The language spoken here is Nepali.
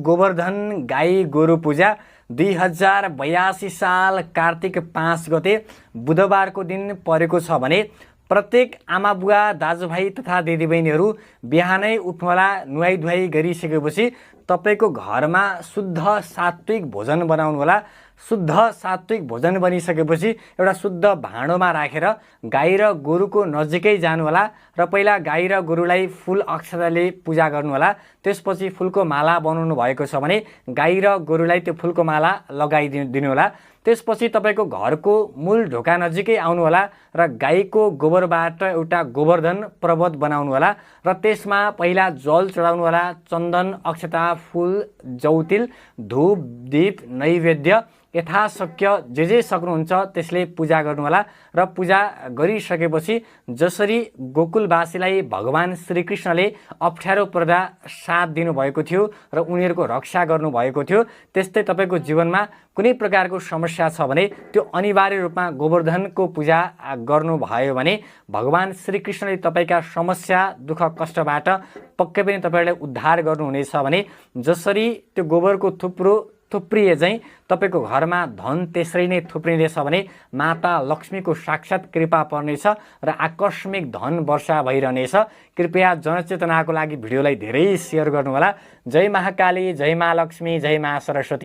गोवर्धन गाई गोरु पूजा 2082 साल कार्तिक 5 गते बुधबारको दिन परेको छ भने प्रत्येक आमा बुवा दाजुभाइ तथा दिदीबहिनीहरू बिहानै उठ्नुहोला, नुहाई धुवाई गरिसकेपछि तपाईको घरमा शुद्ध सात्विक भोजन बनाउनुहोला। शुद्ध सात्विक भोजन बनिसकेपछि एउटा शुद्ध भाँडोमा राखेर गाई र गोरुको नजिकै जानुहोला र पहिला गाई र गोरुलाई फूल अक्षताले पूजा गर्नुहोला। त्यसपछि फूलको माला बनाउनु भएको छ भने गाई र गोरुलाई त्यो फूलको माला लगाइदिनुहोला। त्यसपछि तपाईको घरको मूल ढोका नजिकै आउनुहोला र गाईको गोबरबाट एउटा गोवर्धन पर्वत बनाउनुहोला र त्यसमा पहिला जल चढाउनुहोला। चन्दन, अक्षता, फूल, जौतिल, धूप, दीप, नैवेद्य यथाशक्य जे सक्नुहुन्छ त्यसले पूजा गर्नुहोला र पूजा गरिसकेपछि जसरी गोकुलवासीलाई भगवान श्रीकृष्णले अप्ठ्यारो पर्दा साथ दिनुभएको थियो र उनीहरूको रक्षा गर्नुभएको थियो, त्यस्तै तपाईको जीवनमा कुनै प्रकारको समस्या छ भने त्यो अनिवार्य रूपमा गोवर्धनको पूजा गर्नुभयो भने भगवान श्रीकृष्णले तपाईका समस्या, दुःख, कष्टबाट पक्कै पनि तपाईलाई उद्धार गर्नुहुनेछ। भने जसरी त्यो गोबरको थुप्रिए चाहिँ तपाईको घरमा धन त्यसरी नै थुप्रिनेछ भने माता लक्ष्मीको साक्षात कृपा पर्नेछ र आकस्मिक धन वर्षा भइरहनेछ। कृपया जनचेतनाको लागि भिडियोलाई धेरै सेयर गर्नुहोला। जय महाकाली, जय महालक्ष्मी, जय महासरस्वती।